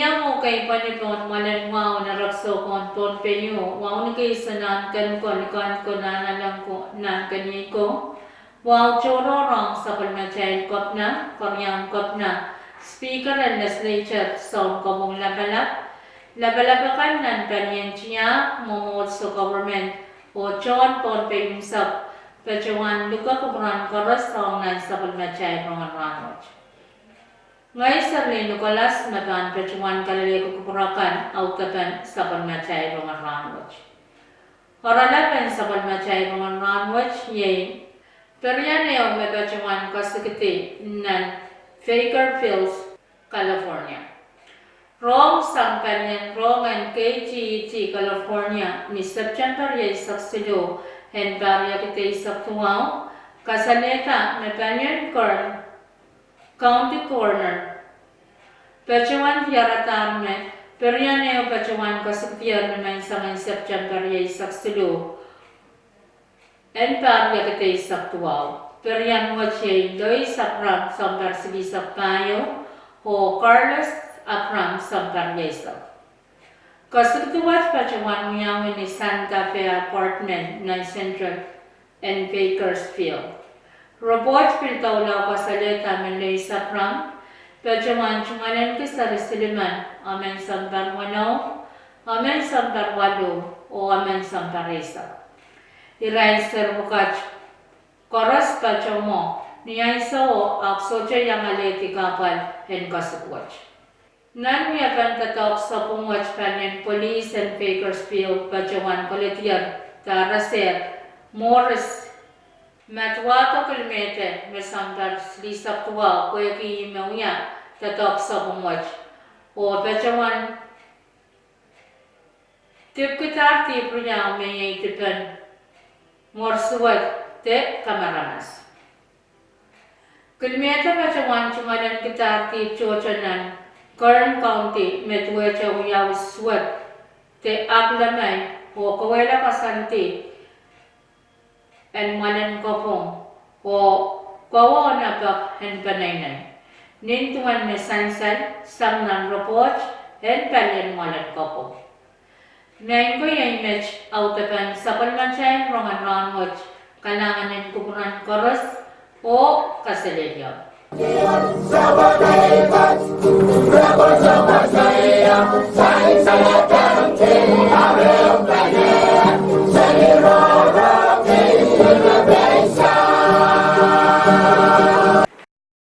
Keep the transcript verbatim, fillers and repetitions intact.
Iang oh keipweni pohn mwoalen wahu en erekiso pohn Pohnpei, wauneki iso nan Kemko, Likend ko, Nahnalek ko, Nahnkeniei ko, wahu tohrohrohng sapwellimatail Kepina, Keriaun Kepina, Speaker en Legislature, Sounkopwung Lapalap, lapalap akan nan palien tiahk, mwomwohdiso, government, oh tohn Pohnpei unsek, patohwan luke kupwuren koaros ong nan sapwellimatail rongen rahnwet. Ngehi Serlin Nicholas me pahn patohwan kalelehki kupwur akan audepen sapwellimatail rongen rahnwet. Oaralap en sapwellimatail rongen rahnwet iei: Perien ehu me patohwan kasikidi nan Bakersfield, California. Rohng sang palien rohng en K T E T California ni September rieisek siluh en pahr riekid eisek duwau, kasalehda me palien Kern County Coroner patohwan diaradahr me perien ehu patohwan kasikidier ni menseng en September rieisek siluh en pahr riekid eisek duwau. Perien wet iei Lois Abram, sounpar silihsek pahieu, oh Carlos Abram, sounpar rieisek. Kasikdi wet patohwan wiawi ni Santa Fe Apartment nan Central en Bakersfield. Report pil doula kasalehda me Lois Abram patohwan tungoalenki seri silimen, emen sounpar weneu, emen sounpar waluh, oh emen sounpar eisek. Irail seri pwukat koaros patohmwo ni ansouo ahpw sohte iang alehdi kahpwal en kasik wet. Nan wiepen doadoahk sapwung wet, palien polis en Bakersfield patohwan koledier, arasehr Morris, me duwahdo kilimehte me sounpar silihsek duwau pwehki ih me wia doadoahk sapwung wet, oh patohwan dipkidahr dihp riau me iei dipen mwersuwed de kamaramas. Kilimehte patohwan tungoalenkidahr dihp tohto nan Kern County me duwehte wiawi suwed de aklemei oh kauwehla koasoandi en mwoalen kopwung oh kowe onopek en peneinei. Nin duwen me sansal sang nan report en palien mwoalen kopwung. Maing ko, iei met audepen sapwellimatail rongen rahnwet. Kalahngan en kupwuren koaros oh kaselehlie.